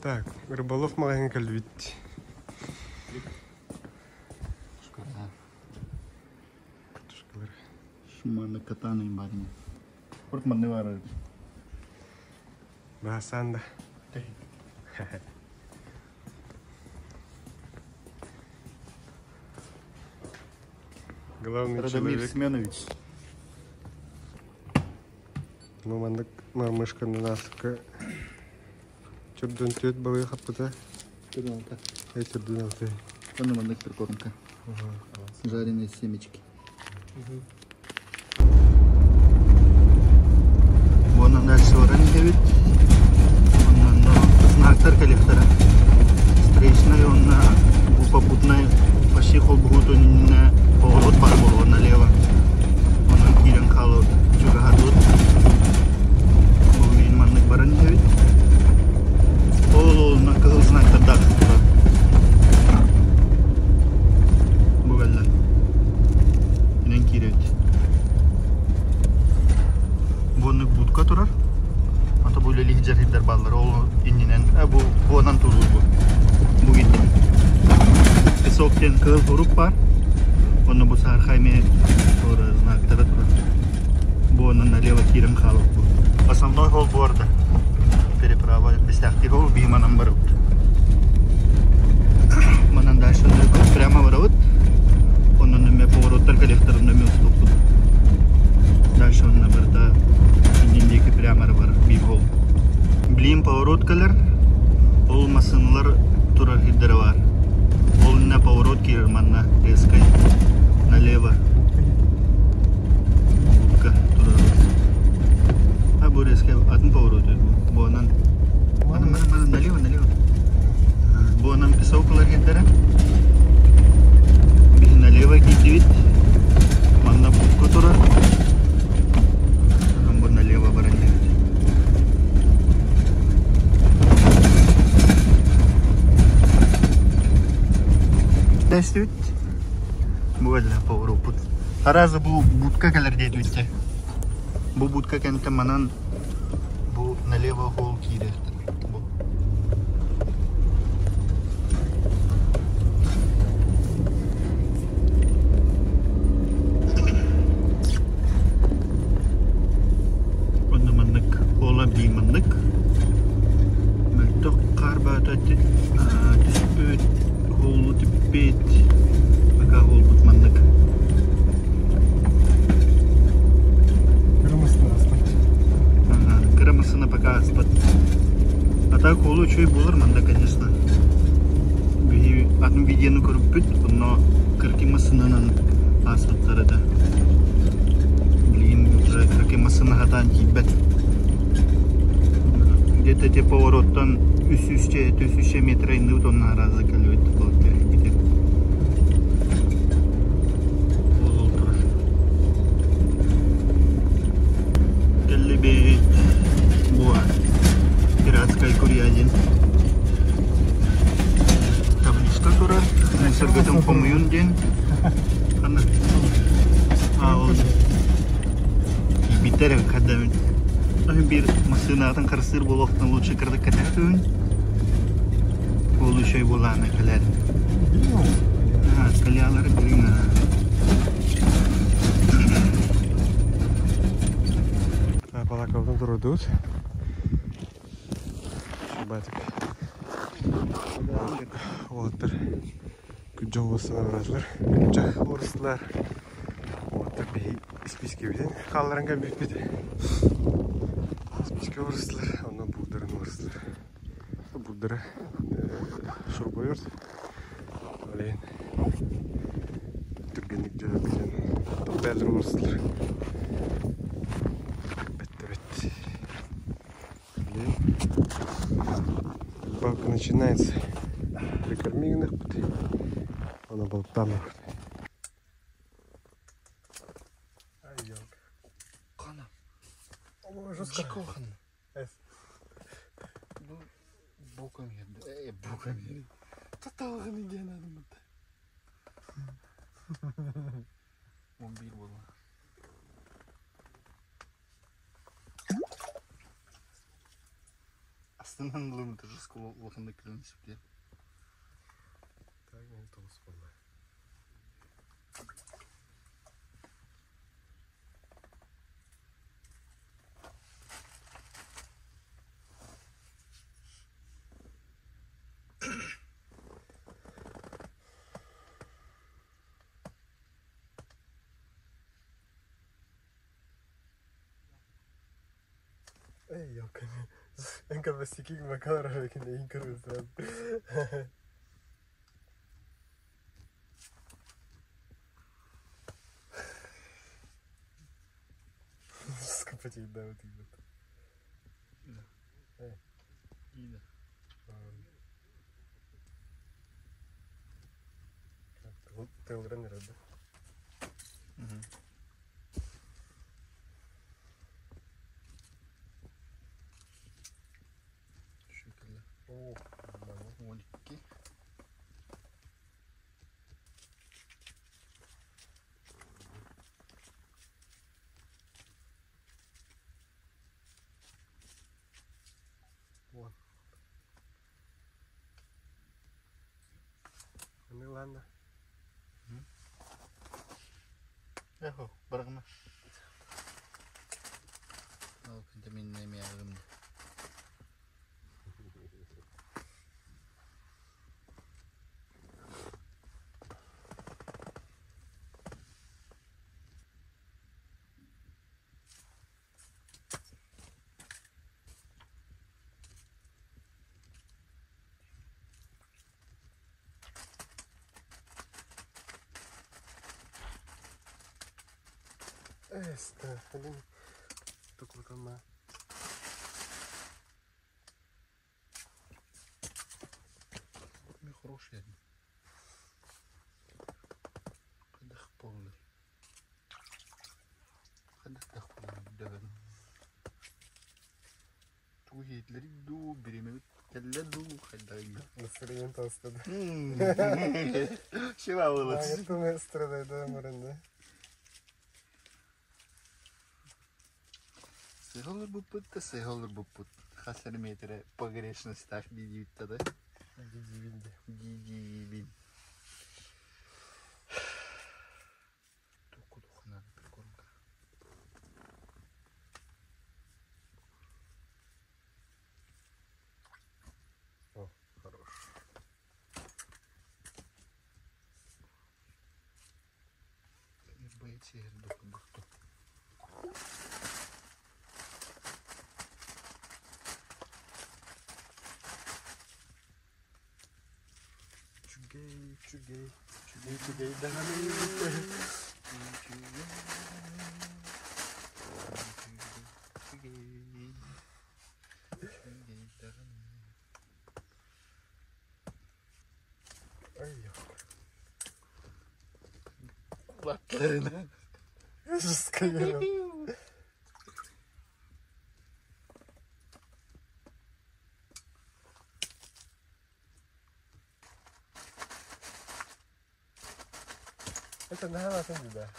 Так, рыболов маҕаһыыҥҥа кэлбит. Картошкалар. Шуманы катаны барин. Урут манны баар. Баасан да. Главный Радомир человек. Семенович. Ну, маннык мормышканы наска Чурдун түөт балыгы хаппыта. Чурдун Э, чурдун алты. Онно маннык прикормка. Жареные семечки. Уонна дальше баран иһэбит. Онно знактар кэлиэхтэрэ. Встречная уонна бу попутная почти холбоһуутун иннинэ поворот баар буолуо налево. Онон киирэн хаалыт чугаһатыт. Бу мин маннык баран иһэбит. Ол олна кыһыл знактардаах турар. Бу кэллэ. Инэн киирэбит. Буоннук будка турар. Ата бу үлэлиир дьарыйдар бааллар. Ол иннинэн бу буонан туруу бу. Бу иннин. Песок диэн кыһыл сурук баар. Онно бу саархай эмиэ знактара турар. Бу онно налево киирэн хаалбыт. Основной холл буорда. Переправа бистээхтик ол биһи манан барыбыт. Манан дальше прямо барабыт. Онон эмэ повороттар кэлиэхтэрин эмэ уступпут. Дальше онно барыта иннин диэки прямо бар биир холл. Блин поворот кэлэр. Ол массыыналар турар сирдэрэ баар. Ол иннэ поворот киирэр манна резкай налево. Будка турар. А бу резкай атын поворот бу. Буонан Манан манан манан налево налево. Буонан песок ылар сирдэрэ. Биһи налево киирдибит. Манна будка турар. Онон бу налево баран иһэбит. Тэстибит. Бу кэллэ повороппут. Аразы бу будка кэлэр диэтибиттэ. Бу будка кэнтэ манан бу налево холл киириэхтэр. Бу. Онно маннык ола бии маннык мөлтөх хаар баата түспүт хоолу түппүт пока буолбут маннык Кыра массыына ааспат. Кыра массыына пока ааспат. А так хоолу үчүгэй буолар манна конечно. Биһи атын видеону көрүппүт, онно кыракый массыынанан ааспыттар этэ. Билигин уже кыракый массыына хатаан тиийбэт. Где-то те повороттан үс үсчэ, түс үсчэ метр айныбыт, онно аразы кэлбит бит. Ол турар. Кэллибит. Буа. Пиратская курья диэн табличка турар. Сөргөтөн хомуйун диэн. Ханна? А, ол биттер хаддамын. Биир массыынаатын харыстыыр буолуохтан лучше кырдык кэтэһэ Ол үчүгэй буолаана кэлэр. Калялары билиҥ Балакалдан турудут. Батик. Уолаттар күдьэ уостана баратылар. Күдьэ орустулар. Уолаттар биһи испиискэбитин хаалларан кэлбиппит. Испиискэ орустулар, онно буурдарын орустулар. Бурдара шурбойор. Олейн түргэнник дьэ билэн бээлэр орустулар. Бэттэ Блин. Рыбалка начинается. Прикорми гынахпыт. Она болтана. Ай, елка. Хана. Жестко. Бу боком ерде. Боком ерде. Таталығын иген адамды. 11 буолла. Астынан ылым жестко улаханнык күлэн испитэ. Так, мен тоғыз болды. Эй, ёлка. Энкабастики макалара инкербестан. Скопотей, да, вот идет. Да. Ида. Тейлренер, да? Угу. Шүкірлі. О, нормально. 12. Вот. Ну ладно. Эхо, баргама. Ал күнде мен неме алым. Эста, блин. Только там. Ми хороший. Қадақ болды. Қадақ болды деген. Ту хетлери ду биреме келле ду хайдайга. Настроение толстое. Шева болот. Это страдает, да, Марин, Сыгалыр буппут да сыгалыр буппут. Хасар метре погрешностях дидибитта да. да? Дидивинди. Дидибин. Туку духана прикормка. О, хорош. Боится духу бухту. Чугей, чугей, чугей, чугей, да. Ай, ёлка. Kulaklarına. Жестко верил. Это на да.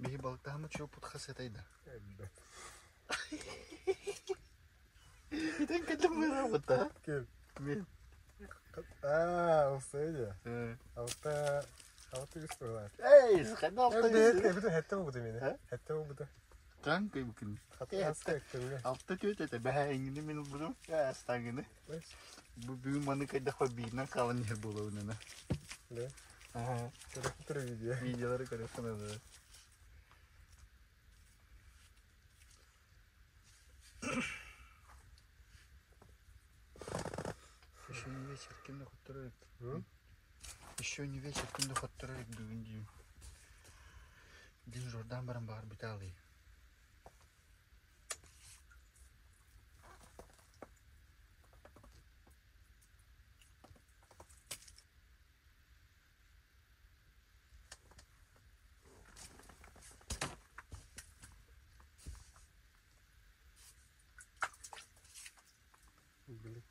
Биһи балыктаһама чуоппут хас этайда. Ребят. Итен кэллим быраабыта. Кем? Мен. А, усея. Алта, алта үс была. Эй, схадал Эбет, эбет, хэтте буду меня. Э? Хэтте буду. Таң кыйбыкын. Хатта аска кемге. Алта төт эте бэһэҥини мин булдум. Астаңыны. Бу бүгүн маны кайдахпа биирнэн хаалан иһэр буолабын Да. Ага. Көрө видео. Видеолары көрөсүн аны. Еще не вечер, кимде хотторор М? Еще не вечер, кимде хотторор бүгүн дейм. Дин жордан баран бар биталы. Блин.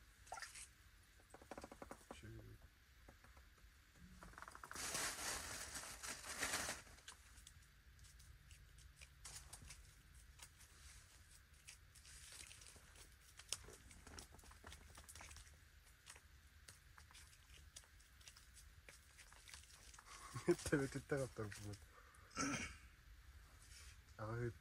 Төбөтүттэн хаптарбыт. Аҕа ыыт.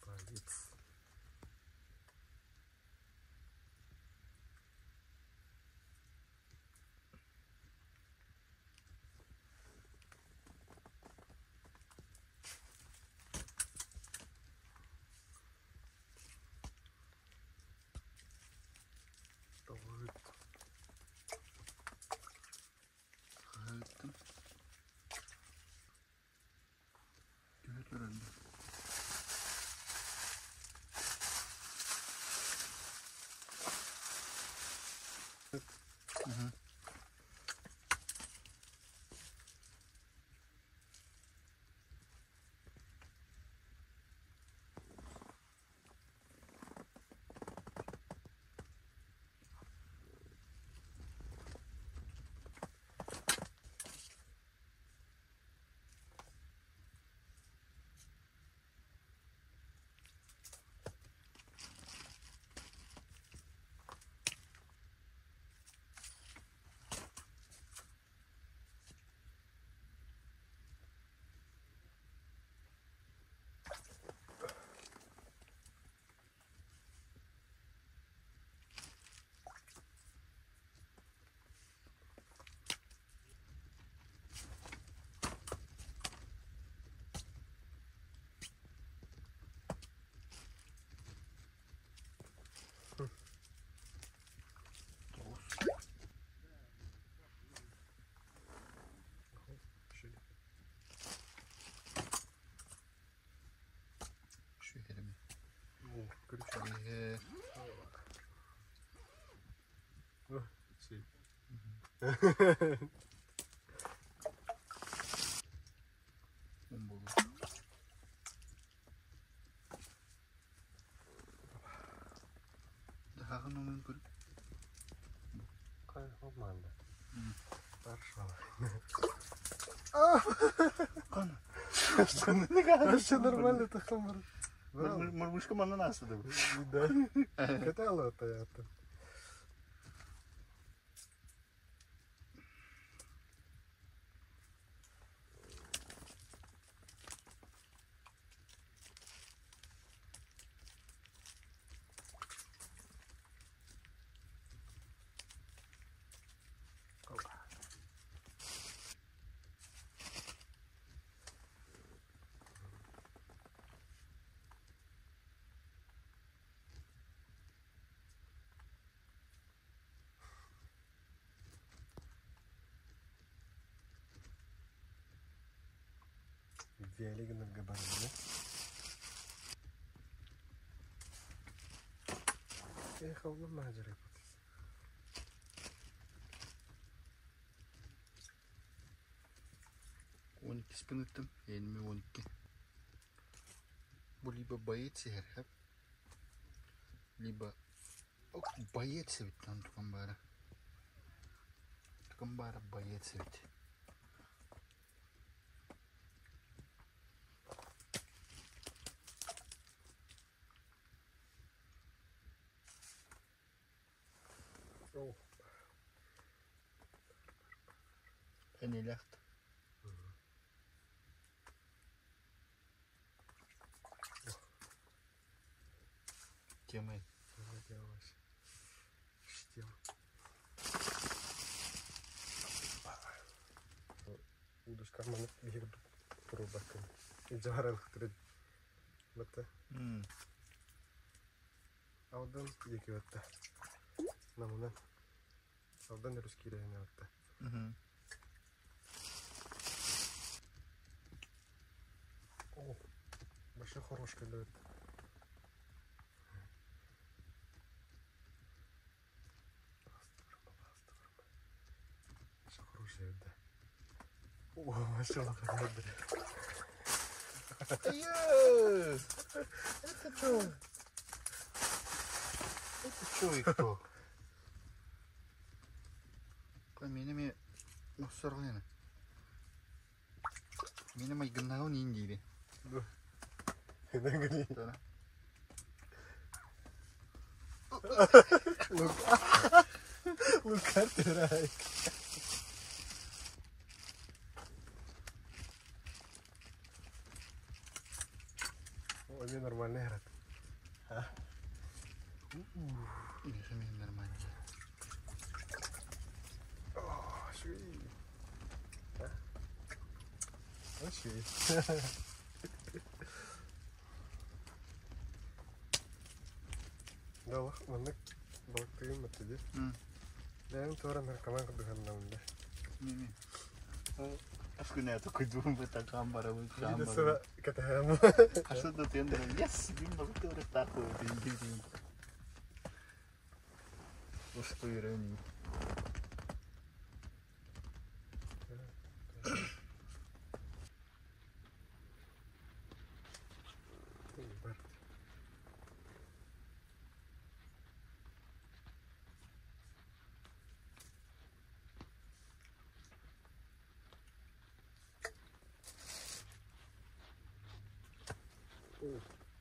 Молодец. Тоҕо Хаһыаттым. Түһэ турар да. Мгм. Вообще нормально тахамыр. Мормышка манан ааста да. Да. Катала таята. Велигнарга барда. Эх, Allah macera 12 спин ыттым, элми 12. Бу либо боец иһэр, либо боец эбит тукан баара. Тукан баара боец эбит. Энилэхт. Темы. Удушка маннык биһиги турбаккын. Дьааралыктыры бата. Алдан диэки батта. Намынан. Алдан өрүс киирэһинэ батта. О, большой хороший лед. Хорошая, да. О, машина Это что? Это что и кто? Каменями мусорлины. Миэнэ майгыннаһын иин диири. Лукар Эмиэ нормальный эрэ. Эмиэ нормальный. Үчүгэй. Да, маннык балыктыгын баттыды. Бэйэм туора наркоман курдук да. Күнэ куйдуун бытакаан барабын. Биир сыра кэтэһэм. Хасы да тыын yes, бин балык тыырыктаах буолуутун Устуйрын.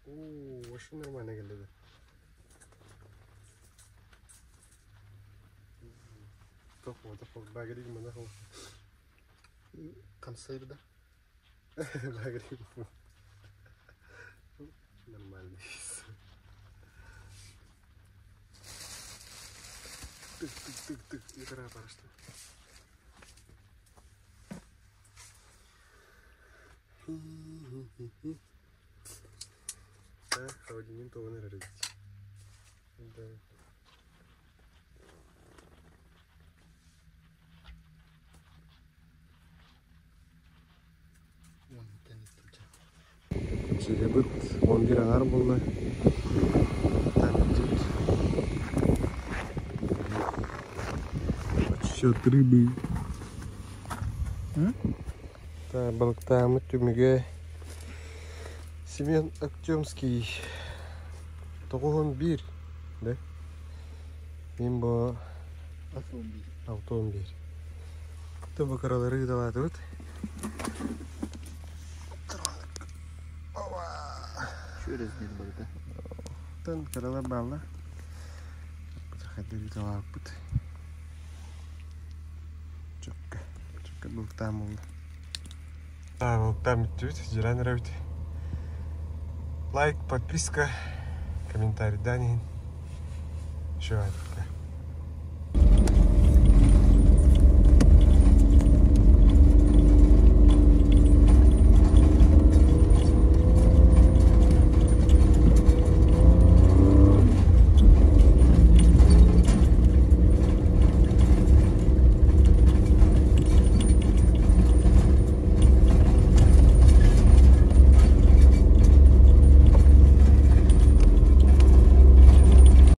Оо, вообще нормально келди. Тохо, багерик мана хо. Хамсайрда. Багерик. Нормально. Тык, тык, тык, тык. Игра пошла. Так, холодильник то он рарить. Да. Чилебит 11 аҥар буолла. Отсчет рыбы. Балыктааммыт түмүгэ Семен Артемский 91 да? Мин бу 61. Тобу кыралары ыыталаатыбыт. Шөрез диэн барыта. Тан кыралар баалла. Ыыталааппыт. Чөккө. Чөккө бултаан булла. Бултаан бүттүбүт, дьирэн эрэбит. Лайк, подписка, комментарийдаан иһин. Еще.